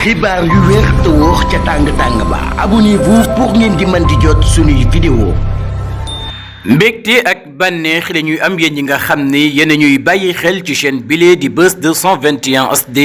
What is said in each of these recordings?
xibaar yu wér te wóor ca tàng ba abonnez-vous pour ngeen di mën di jot suñuy vidéo. mbégte ak bànneex la ñuy am yéen ñi nga xam ne yéen ñuy bàyyi xel ci chaîne bile di Buzz 221 HD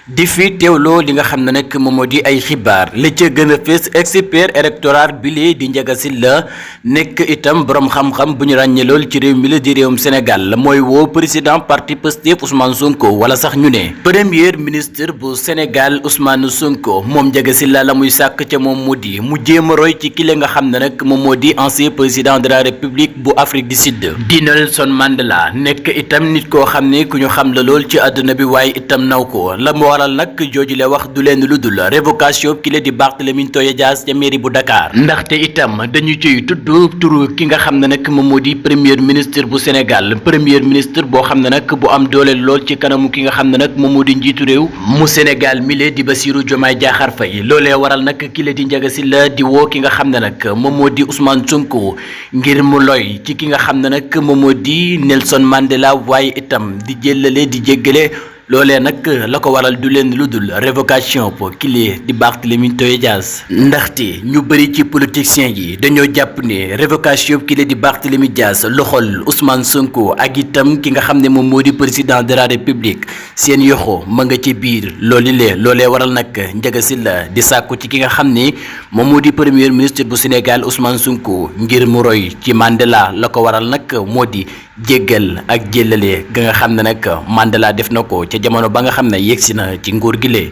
di fi teewloo li nga xam ne nag moom moo di ay xibaar la ca gën a fees expert électoral bile di Ndiaga Sylla nekk itam borom xam-xam bu ñu ràññee lool ci réew mi la di réewum Sénégal la mooy woo président parti Pastef Ousmane Sonko wala sax ñu ne premier ministre bu Sénégal Ousmane Sonko moom Ndiaga Sylla la muy sàkk ca moom moo di mu jéem a roy ci kile nga xam ne nag moom moo di ancien président de la République bu Afrique du Sud di Nelson Mandela nekk itam nit koo xam ne ku ñu xam la lool ci àdduna bi waaye itam naw ko la mu waral nag jooju le wax du leen lu dul révocation ki la di Barthélémy Dias ca mairie bu Dakar ndaxte itam dañu ciy tudd turu ki nga xam ne nag moom moo di premier ministre bu Sénégal premier ministre boo xam ne nag bu am doole lool ci kanamu ki nga xam ne nag moom moo di njiitu réew mu Sénégal mi le di Bassirou Diomaye Diakhar Faye loolee waral nag ki la di Ndiaga Sylla di woo ki nga xam ne nag moom moo di Ousmane Sonko ngir mu loy ci ki nga xam ne nag moom moo di Nelson Mandela waaye itam di jëllale di jéggale loolee nag la ko waral du leen lu dul révocation pour kii di Barthélémy Dias ndaxte ñu bëri ci politiciens yi dañoo jàpp ne révocation kii di Barthélémy Dias loxol Ousmane Sonko ak itam ki nga xam ne moom moo di président de la République seen yoxo ma nga ci biir loolee waral nag Ndiaga Sylla di sàkku ci ki nga xam ne moom moo di premier ministre bu Sénégal Ousmane Sonko ngir mu roy ci Mandela la ko waral nag moo di jéggal ak jéllale ga nga xam ne nag Mandela def na ko ca jamono ba nga xam ne yegsi na ci nguur gi lee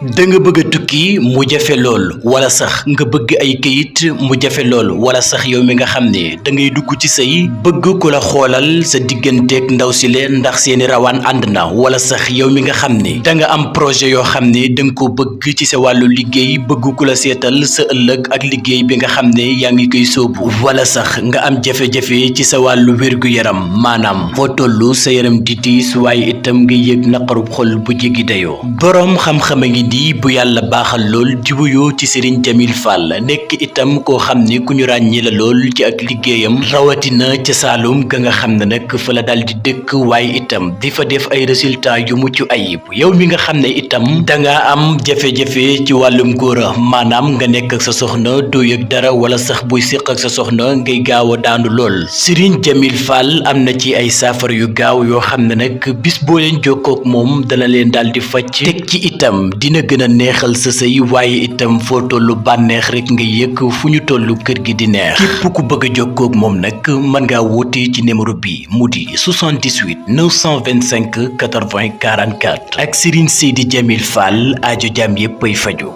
da nga bëgg a tukki mu jafe lool wala sax nga bëgg ay kayit mu jafe lool wala sax yow mi nga xam ne da ngay dugg ci sëy bëgg ku la xoolal sa digganteeg ndaw si leen ndax seeni rawaan ànd na wala sax yow mi nga xam ne da nga am projet yoo xam ne da nga ko bëgg ci sa wàllu liggéey bëgg ku la seetal sa ëllëg ak liggéey bi nga xam ne yaa ngi koy sóobu wala sax nga am jafe-jafe ci sa wàllu wér-gu-yaram maanaam foo tollu sa yaram di tiis waaye itam nga yëg naqarub xol bu jéggi dayoo boroom xam-xam a ngi di bu yàlla baaxal lool di wuyoo ci Serigne Jamil Fall nekk itam koo xam ne ku ñu ràññee la lool ci ak liggéeyam rawatina ca Saalum ga nga xam ne nag fa la daal di dëkk waaye itam di fa def ay résultats yu mucc ayib yow mi nga xam ne itam danga am jafe-jafe ci wàllum góor maanaam nga nekk ak sa soxna doo yëg dara wala sax buy séq ak sa soxna ngay gaaw a daanu lool Serigne Jamil Fall am na ci ay saafara yu gaaw yoo xam ne nag bis boo leen jokkook moom dana leen daal di faj teg ci itam dina gën a neexal sa sëy waaye itam foo tollu bànneex rek nga yëg fu ñu tollu kër gi di neex képp ku bëgg a jokkoo ak moom nag mën ngaa woote ci numéro bi mu di 78 925 80 44 ak Serigne Seydi Jamil Fall aajo jaam yépp ay faju